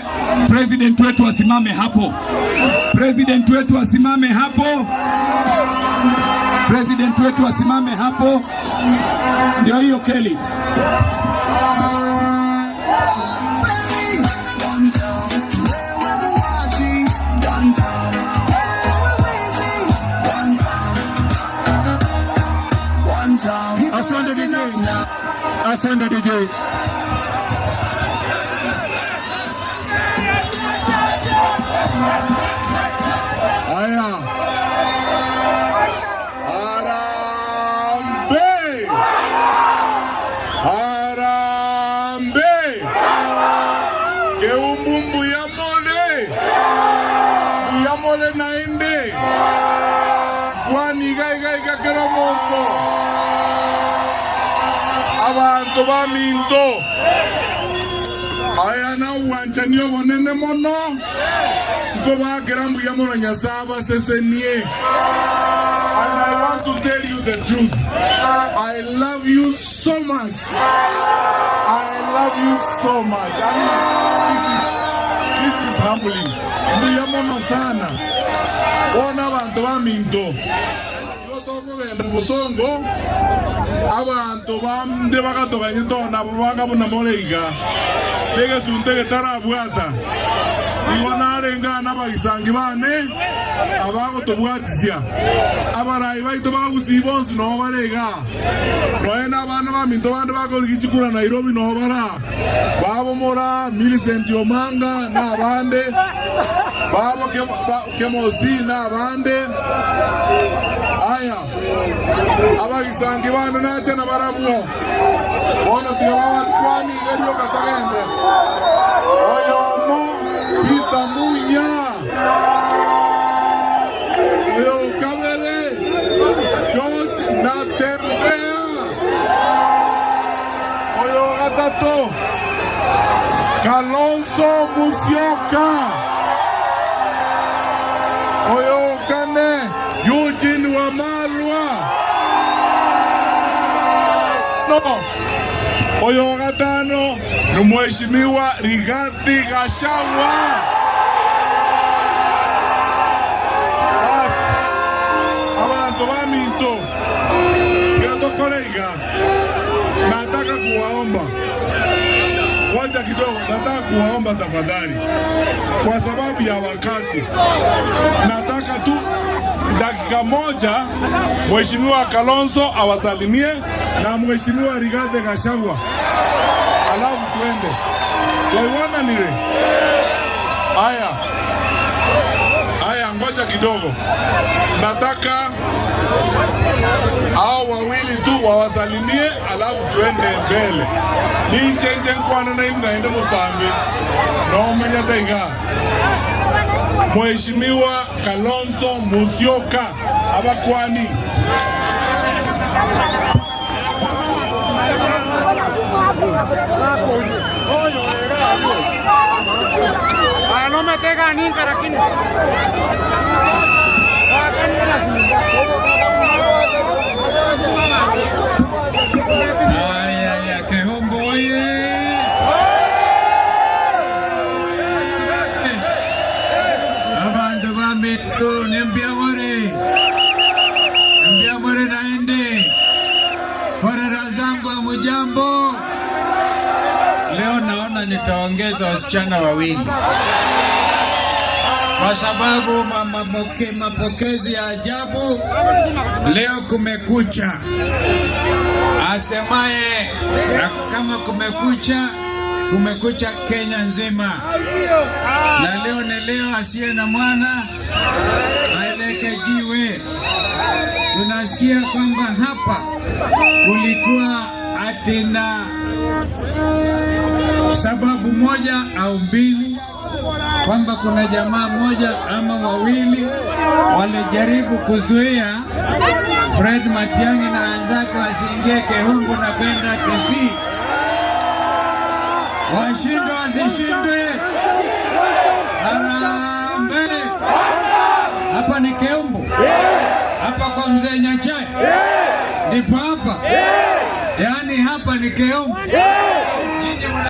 president wetu asimame hapo. President wetu asimame hapo. President wetu asimame hapo. Ndio hiyo Kelly. Asante DJ. Asante DJ. Keumbu mbuyamole. Mbuyamole naende. Kwani iga iga kero monto. Abantu baminto. Aya na uwanchani obonene mono. Nkobakera mbuyamolo Nyasaye abasesenie. And I want to tell you the truth. I love you so much. I love you so much. I mean, this is humbling. Mbuyamono sana. Bona abantu baminto. Yotokogenda busongo. Abantu bamde bakatoganye tona banga bunamoleiga. Lege sunte tarabwata. Igo narengana abagisangi bane abagotobwatisia abarayi baito bagusi bonsi no barega noe n'abana baminto bande bakorigichikura Nairobi no bara babomora Millicent Omanga n'abande babo Kemosi n'abande aya abagisangi bane nache na barabwo bono tiga babatwani erio katagende oyomo Peter Munya Leo Kabere George Natembea Oyo Gatato Kalonzo Musyoka Oyo Kane Eugene Wamalwa No Oyo Gatano ni Mheshimiwa Rigathi Gachagua. Abantu baminto kiotokoleiga, nataka kuwaomba, wacha kidogo, nataka kuwaomba tafadhali, kwa sababu ya wakati, nataka tu dakika moja Mheshimiwa Kalonzo awasalimie na Mheshimiwa Rigathi Gachagua, alafu tuende. Waiwana nire. Aya. Aya, ngoja kidogo. Nataka hao wawili tu wawasalimie alafu tuende mbele. Ninchenche nkwana na imnaende mupambe. No menya taiga. Mheshimiwa Kalonzo Musyoka abakwani. No me pega ni caraquín. Ay, ay, ay, Keumbu oye. Abantu baminto nembiamore. Nembiamore naende. Horera zangu mujambo. Leo naona nitaongeza wasichana wawili kwa sababu mapokezi ya ajabu leo. Kumekucha, asemaye kama kumekucha, kumekucha Kenya nzima. Na leo ni leo, asiye na mwana aeleke jiwe. Tunasikia kwamba hapa kulikuwa atina sababu moja au mbili kwamba kuna jamaa moja ama wawili walijaribu kuzuia Fred Matiang'i na wenzake wasiingie Keumbu na kwenda Kisii. Washindwe wasishindwe, harambee! Hapa ni Keumbu, hapa kwa mzee Nyachae, ndipo hapa, yaani hapa ni Keumbu.